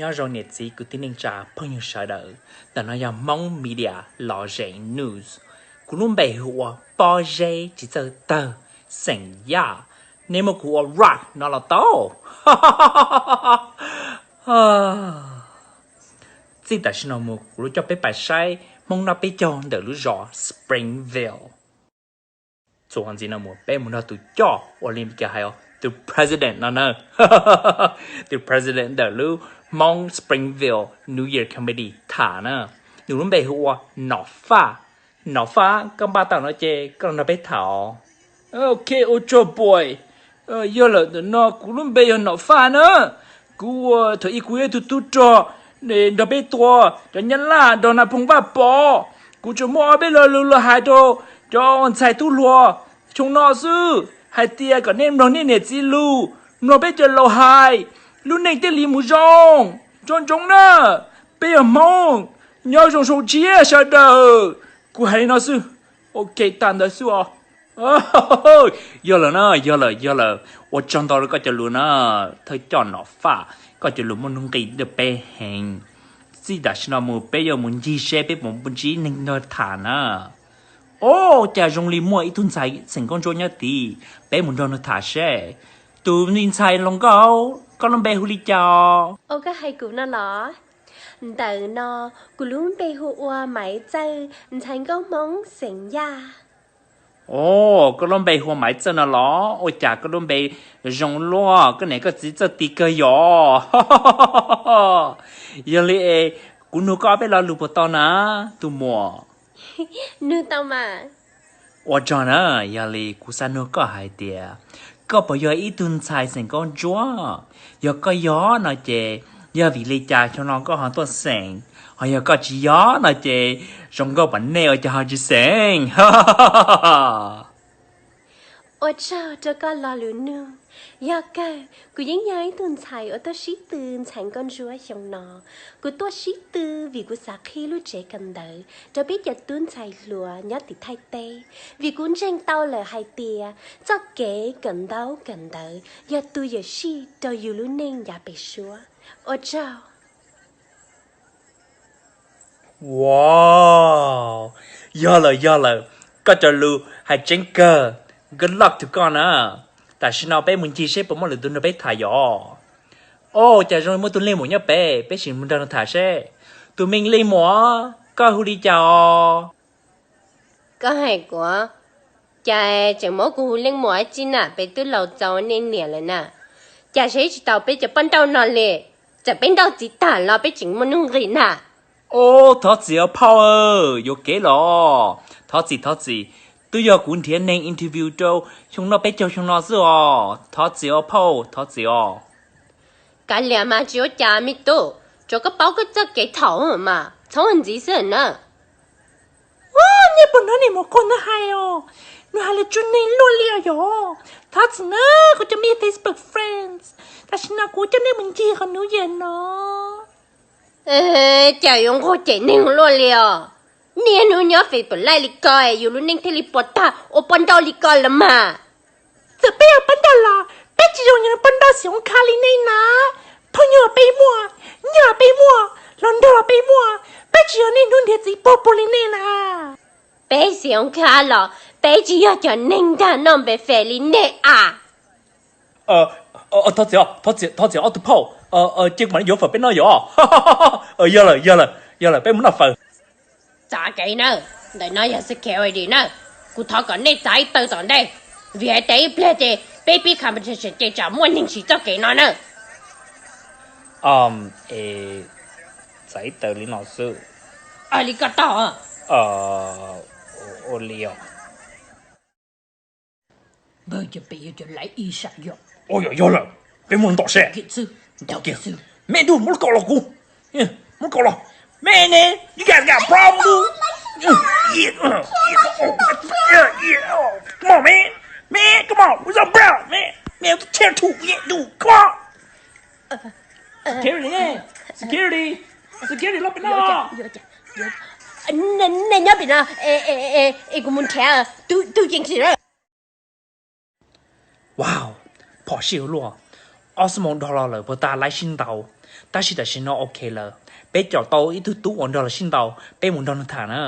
Nyob zoo niam txiv kwv tij neej tsa phooj ywg sawv daws, ntawm no yog Hmoob Media Lom Zem News. Kuv lub npe hu ua Pob Zeb tsis txawj tawg, xeem Yaj, nej muab kuv ua rock no los tau. Txij tam sim no mus kuv yuav coj peb pais saib Hmoob noj peb caug ntawm lub zos Springville. Txuas ntxiv no mus peb mus nrog tus coj uas li Meskas hais os, tus president no na. Tus president ntawm lub Hmoob Springville New Year Committee tham na. Nws lub npe hu ua Nom Faj. Nom Faj, koj npaj tau no ces koj los nrog peb tham os. Ok, ua tsaug boy. Yog lawm, ntawm no kuv lub npe yog Nom Faj na. Kuv ua thaum ub kuv yog ib tug tub rog, nrog peb tua cov Nyab Laj nrog Nas Phoos Vaj Pov. Kuv tsuas muaj ob peb lo lus los hais rau cov ntxhais tub hluas xyoo no xwb, hais tias kom nej mloog nej niam txiv lus, mloog peb cov laus hais, lub neej thiaj li mus zoo. Tso ntsoov na, peb yog Hmoob, nyob zoo zoo siab sawv daws. Kuv hais li no xwb. Ok, tas ntawd xwb os. Yog lawm na, yog lawm, yog lawm. Ua tsaug ntau rau koj cov lus na, thawj coj Nom Faj, koj cov lus muaj nuj nqis rau peb heev. Txij tam sim no mus peb yuav mus ncig seb peb puas ntsib neeg nrog tham na. Os, cas zoo li muaj ib tug ntxhais xeem Nkauj Ntsuab nyob tid, peb mus nrog nws tham seb. Tus me ntxhais hluas nkauj, koj lub npe hu li cas? Ua koj hais kuv no los? Ntawm no kuv lub npe hu ua Maiv Txawj, ntxhais nkauj Hmoob xeem Yaj. Os, koj lub npe hu ua Maiv Txawj no los? Ua cas koj lub npe zoo luaj, koj niam koj txiv txawj ti kawg yom? Yog li es kuv nug koj ob peb lo lus puas tau na, tus muam? Nug tau mas. Ua tsaug na, yog li kuv xav nug koj hais tias, koj puas yog ib tug ntxhais xeem Nkauj Ntsuab? Yog koj yog no ces, yog vim li cas xyoo no koj ho tuaj xeem? Ho yog koj tsis yog no ces, zoo nkauj pom nej ua cas ho tsis xeem? Ua tsaug rau koj lo lus nug. Yog kawg, kuv yeej yog ib tug ntxhais uas tuaj sib tw ntxhais Nkauj Ntsuab xyoo no. Kuv tuaj sib tw vim kuv xav qhib lub tsev kawm ntawv rau peb cov tub ntxhais hluas nyob tim Thaib teb, vim kuv ntseeg tau lawm hais tias txoj kev kawm ntaub kawm ntawv yog tus yuam sij rau yus lub neej yav pem suab. Ua tsaug. Wow, yog lawm, yog lawm, koj cov lus hais tseeb kawg. Good luck to koj na. Tam sim no peb mus ncig seb puas muaj lwm tus nrog peb tham yom. Os, cas zoo muaj tus leej muam nyob pem, peb sim mus nrog nws tham seb. Tus me leej muam, koj hu li cas os? Koj hais kuv, cas tseem muab kuv hu leej muam dab tsi na, peb twb laus txaus nej niam lawm na. Cas saib tsis taus peb cov poj nrauj no li, txawm peb nrauj txiv tag los peb tseem muaj nuj nqis na. Os, thov txim os phauj, yuam kev los. Thov txim, thov txim. Twb yog kuv nrhiav neeg interview rau xyoo no peb caug xyoo no xwb os. Thov txim os phauj, thov txim os. Kav liam mas tsis ua cas me tub, tsuas koj paub koj txoj kev thaum mas txhob ntxiv xwb na. Ua, nej puas hnov niam muam Khuj nws hais os? Nws hais lus tsuj neeg luaj li os yom. Thov txim na, kuv cov me Facebook friends, tam sim no kuv coj nej mus ncig qhov nuv yam no. Cas yuav nquag cem neeg luaj li os? Niaj hnub nyob Facebook Live li ko, yus lub neej thiaj li puas tag ua poj nrauj li ko los mas. Txawm peb yog poj nrauj los peb tsis zoo li poj nrauj xyov kha li nej na. Phooj ywg peb muaj, nyiaj peb muaj, hluas nraug peb muaj, peb tsis yog niaj hnub nrhiav txiv puag puag li nej na. Peb xyov kha los peb tsis yog cov neeg dag noj npe fem li nej a. Thov txim, thov txim ob tug phauj, cia kuv mam li yuav fawm peb noj yom. Yog lawm, yog lawm, yog lawm, peb mus noj fawm. Txav kev nawb, ntawm no yog security nawb, kuv thov kom nej txav ib taw tom ntej, vim hais tias ib pliag ces peb pib competition ces tsam muaj neeg siv txoj kev no nawb. Txav ib taw li no xwb. Li koj tau. Ua li os. Yog lawm, peb muaj ntau seb. Ntau kiag. Me duj, muab lub kaus los kuv. Muab lub kaus los. Man, you guys got problem, dude. Come on, man. Man, come on. What's up, bro? Man, man, with the chair too. Yeah, dude, come on. Security, security, security, los pem no. Nej nyob pem no, es kuv mus nrhiav tus ceev xwm. Wow, phom sij luaj. ob xuab moos dhau los lawm puas tas laib sib ntaus, tab sis tam sim no ok lawm, peb caum tau ib tug tub uas nrog lawv sib ntaus, peb mus nrog nws tham na.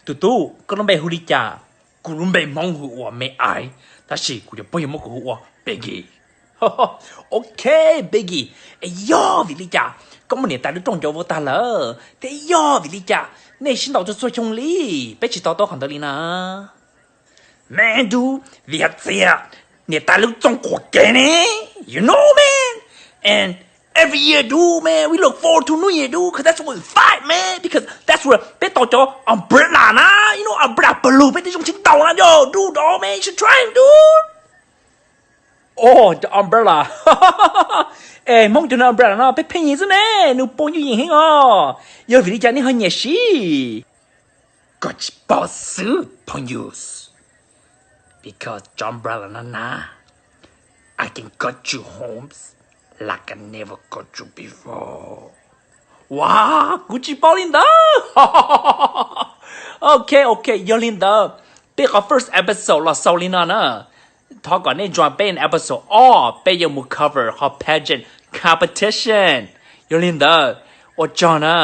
Tus tub, koj lub npe hu li cas? Kuv lub npe Hmoob hu ua Me Aiv, tab sis kuv cov phooj ywg muab kuv hu ua Peggy. Ok, Peggy, es yog vim li cas koj muaj niam tais lub rooj cov vau tag lawm, thiab yog vim li cas nej sib ntaus txhua txhua xyoo li? Peb tsis to taub qhov ntawd li na. Man dude, vim hais tias niam tais lub rooj qhuas kev ne, you know, man. And every year, dude, man, we look forward to New Year, dude, 'cause that's when we fight, man, because that's where peb tau cov umbrella na, you know, umbrella blue, peb tej zoo sib ntaus na, yo, dude, dog, man, you should try it, dude. Oh, cov umbrella. Es Hmoob cov no umbrella no peb pheej nyiam xwb ne, nws poob yuj yeem heev os. Yog vim li cas nej ho nyiam siv? Koj tsis paub xwb phooj ywg, because cov umbrella no na, I can got you homes like I never got you before. Wow, kuv tsis paub li ntawd. Ok, ok, yog li ntawd, peb qhov first episode los xaus li no na. Thov kom nej join peb episode ob, peb yuav mus cover qhov pageant competition. Yog li ntawd, ua tsaug na.